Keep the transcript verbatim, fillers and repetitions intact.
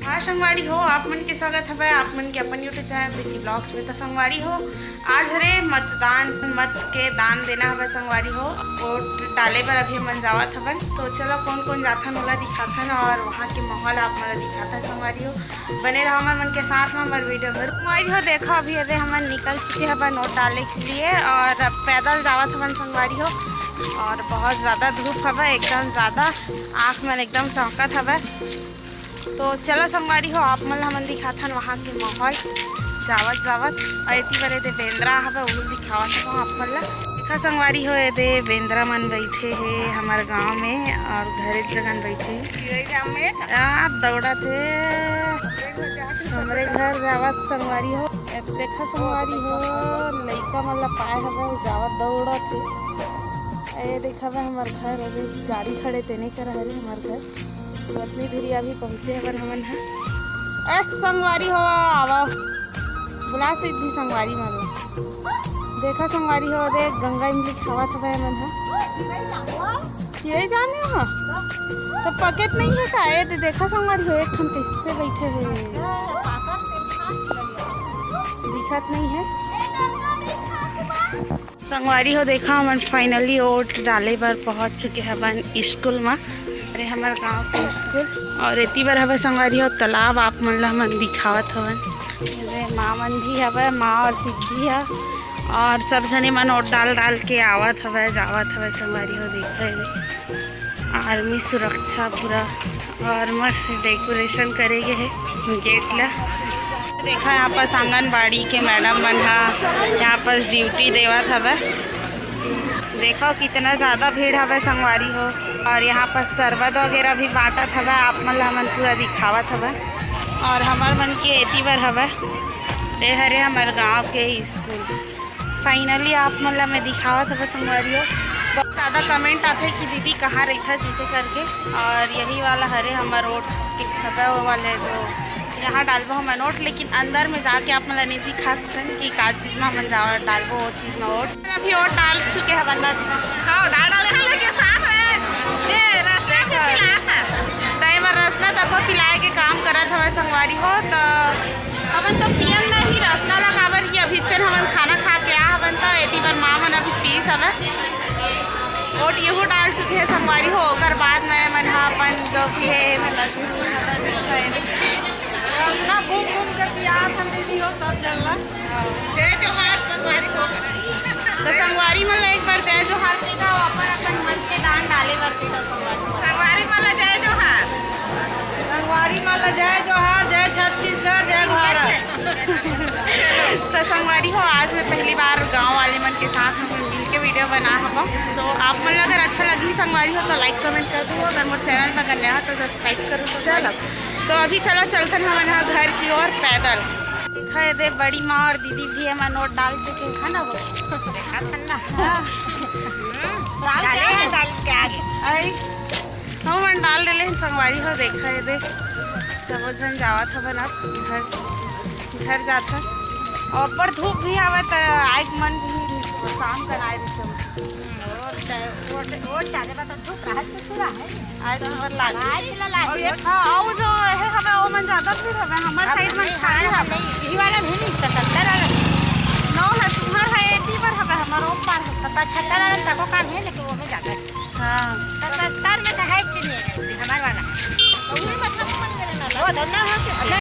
हाँ संगवारी हो, आप मन के स्वागत हवय आप मन के अपन YouTube चैनल प्रीति ब्लॉग्स में। तो संगवारी हो, आज हरे मतदान, मत के दान देना हवय संगवारी हो। वोट डाले बर अभी हमन जावत हवन, तो चलो कौन कौन जाथन ओला दिखाथन और वहाँ के माहौल आप मन ला दिखाथन संगवारी हो। बने रहो हमर मन के साथ में, हमर वीडियो में। संगवारी हो, देखो अभी अरे हमन निकल चुके हवन वोट डाले के लिए और अब पैदल जावत हवन संगवारी हो। और बहुत ज़्यादा धूप हवय, एकदम ज़्यादा आँख मन एकदम चौंकत हवय। तो चलो संगवारी हो, आप मन ला हमन दिखाथन वहाँ के माहौल जावत जावत। और एती बर एदे बेंदरा हवय, ओहू दिखावत हवं आप मन ला। देखा संगवारी हो, एदे बेंदरा मन बइठे हे हमर गांव में और घरे जगन बइठे हे। आ, दौड़त हे। हमरे घर जावत संगवारी हो। ए, देखा संगवारी हो, लइका मन ला पाए हवय, जावत दौड़त हे। ए, देखा बे हमर घर, अभी गाड़ी खड़े तेने कर हरे हमर घर। पत्नी धुरिया भी पहुँचे हवन हमन ह। ए, संगवारी हो, आवा। बुला सिद्धि संगवारी मन ला। देखा संगवारी हो, देख गंगा इमली खावत हवय हमन ह। चिरई जाने हो? तो पकेट नहीं है का? ए दे, देखा संगवारी हो, एक ठन कैसे बैठे हे। दिखत नहीं है। संगवारी हो, देखा हमन finally वोट डाले बर पहुंच चुके हवन स्कूल मा। अरे हमर गांव के स्कूल। और एती बर हवय संगवारी हो तालाब, आप मन ला हमन दिखावत हवन। ये माँ मन भी हवय, माँ और सिद्धि ह। और सब झने मन वोट डाल डाल के आवत हवय, जावत हवय संगवारी हो, देखा ये आर्मी सुरक्षा पूरा और मस्त डेकोरेशन करे गे हे गेट ला। देखा यहाँ पास आंगनबाड़ी के मैडम मन हा यहाँ पास ड्यूटी देवत हवय। देखो कितना ज्यादा भीड़ हवय संगवारी हो। और यहाँ पास शरबत वगैरह भी बांटत हवय, आप मन ला हमन पूरा दिखावत हवय। और हमर मन के एती बर हवय, ए हरे हमर गांव के स्कूल। फाइनली आप मन ला मैं दिखावत हवं संगवारी हो। बहुत ज़्यादा कमेंट आथे कि दीदी कहाँ रहिथा जैसे करके, और यही वाला हरे हमर वोट के खबर वाले जो यहाँ डालबो हमन वोट, लेकिन अंदर में जाके आप मन ला नहीं दिखा सकन कि का चीज में हमन जावा डालबो वो चीज में वोट। अभी वोट डाल चुके हवन ना। हाँ, डाल डाले हैं, लेकिन साथ में ये रसना भी पिलात है। तय बर रसना तको पिलाए के काम करत हवय संगवारी हो। तो हमन तो पियन नहीं रसना ला, काबर कि अभी चल हमन खाना खा के आ हवन, तो एती बर माँ मन अभी पीस हवय। वोट यहू डाल चुके हैं संगवारी हो, ओकर बाद में मन हा अपन जो भी है, मतलब, रसना घूम घूम के पियात हम दीदी हो सब जन ला। जय जोहार संगवारी हो। तो संगवारी मन ला एक बार जय जोहार कहि दो, अपन अपन मत के दान डाले बर कहि दो संगवारी मन ला। संगवारी मन ला जय जोहार। संगवारी मन ला जय जोहार, जय छत्तीसगढ़, जय भारत। तो संगवारी हो, आज मैं पहली बार गांव वाले मन के साथ में मिल के वीडियो बना हूँ। तो आप मन ला अगर अच्छा लगी संगवारी हो तो लाइक कमेंट कर दो, अगर मोर चैनल पर नया हो तो सब्सक्राइब करो। तो चलो, तो अभी चलो चलथन हमन ह घर की ओर पैदल। देखा ये दे बड़ी माँ और दीदी भी हमन वोट डाल चुके हैं ना वो। देखा था ना। हाँ। डाल डाले क्या हैं, है? डाल क्या है? आई, हम मन डाल डाले हैं संगवारी हो। देखा ये दे सबो झन जावत हवन अब घर, घर जात हन। और ऊपर धूप भी आवत है, आइक मन भी शाम कर आए रहे। वोट, वोट, वोट डाले बा तो धूप रहत तो पूरा है। आज तो हमर लागी। आज ला लागी। और ये, हाँ, और जो है हमें वो मन ज्यादा भीड़ हवे, हमर अब साइड में नहीं, खाली हमारा हवे। नहीं, यही वाला भी नहीं, सतहत्तर वाला। नौ है, तुम्हार है, एटी पर हवे, हमर ओ पार है। तो पचहत्तर वाला तको काम है, लेकिन वो में ज्यादा है। हाँ। सतहत्तर में तो है, चिन्ह है, हमार वाला। वो धंधा हो के, अपना